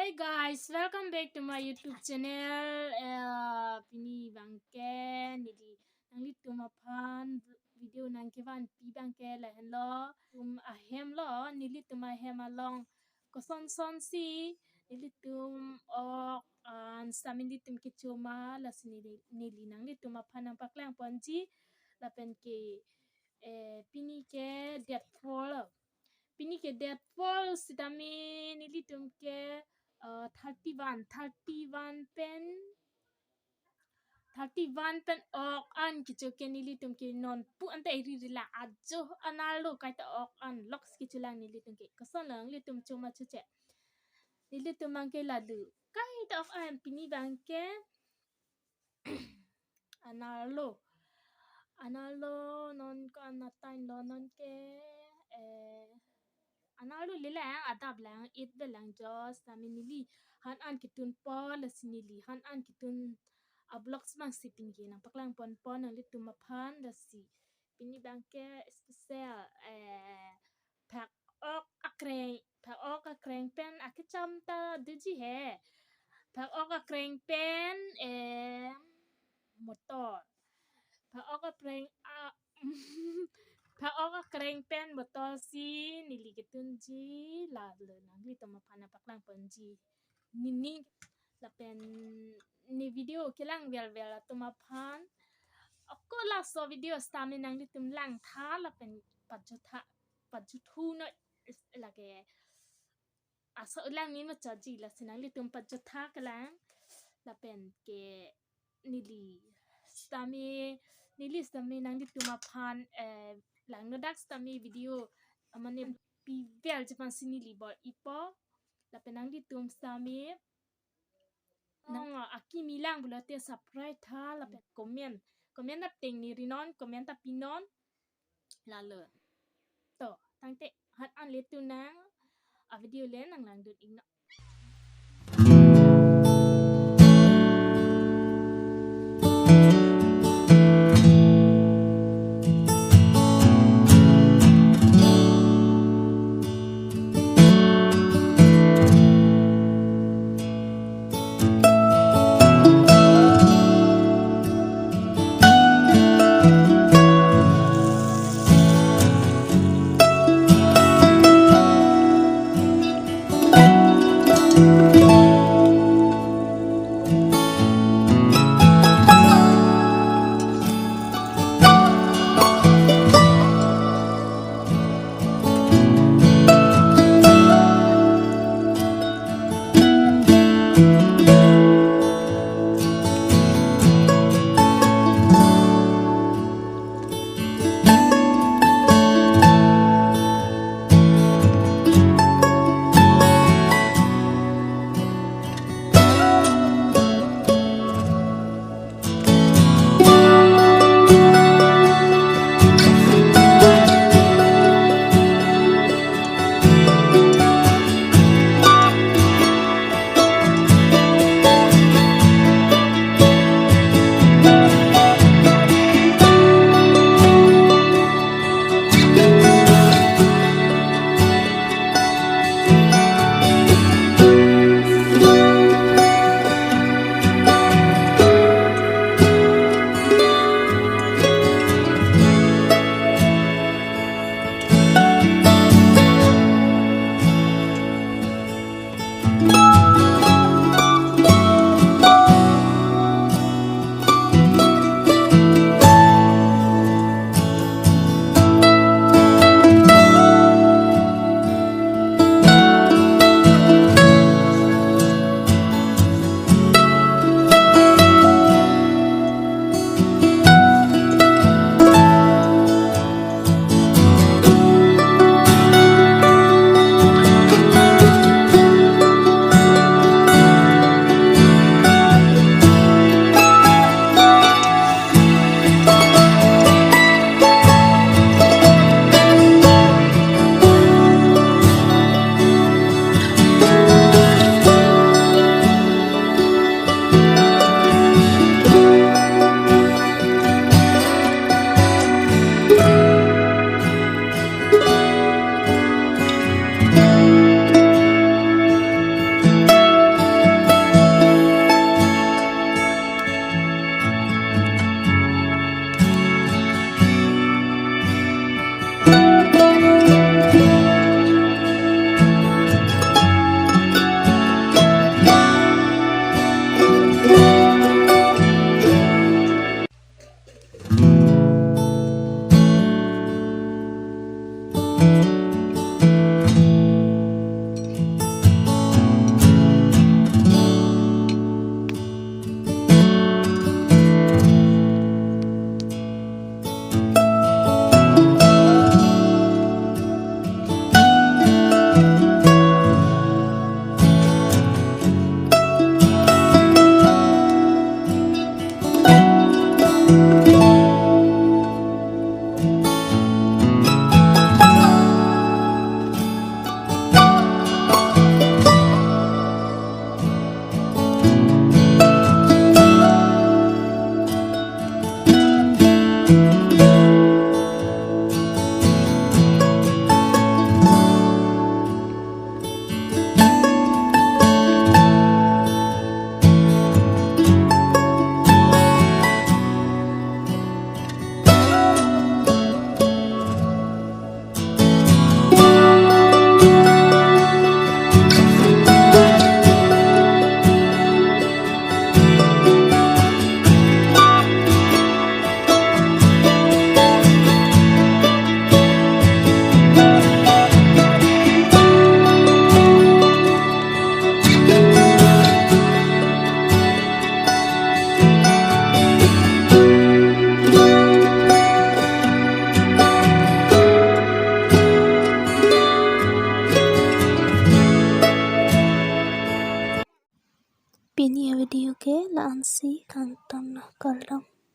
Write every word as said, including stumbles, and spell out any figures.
Hey guys, welcome back to my YouTube channel. Eh, pini abangke neli nanglitum aphan video nangkevanpi abangke lahenlo. Tum ahem lo, nelitum ahem along kosonson si nelitum ok an sitame nelitum kecho ma, lasi neli, neli nanglitum aphan nangpaklangponji. Lapen ke, eh, pini ke date four lo. Pini ke date four sitame nelitum ke, eh, thirty-one, thirty-one pen, thirty-one pen ok an kecho ke nelitum ke non pu anta eri rila ajo anerlo kaita ok an lok kecho lang nelitum ke. Koson lang nelitum cho ma choche. Nelitum abangke lalu kaita ok an pini abangke anerlo. Anerlo non ko anatang lo non ke, eh, anerlo le lang adap lang it be lang jos tame neli han an ketunpo lasi neli han an ketun a-vlogs abang si pini ke nangpaklangponpo nanglitum aphan lasi. Pini abangke special, eh, phak ok akreng, phak ok akreng pen akecham ta doji he. Phak ok akreng pen, eh, motor. Phak ok akreng, ah, phak ok akreng pen motor si neli ketunji, lalu nanglitum aphan nangpaklangponji. Nini lapen ne video kelang velvel atum aphan ako laso video sitame nanglitum langtha lapen pajutha, pajuthu noi lake aso lang ni machaji lasi nanglitum pajutha kelang lapen ke neli sitame, neli sitame nanglitum aphan, eh, langnodak sitame video amane pivel jepan si neli bor-ipo lapen nanglitum sitame nang akimi lang pulote subscribe tha lapen comment, comment ta tengni rinon, comment ta pinon. Lalu to tangte han an le tunang a video le nanglangdun iknon. Pini avideo ke la-ansi kangton lo, kardom.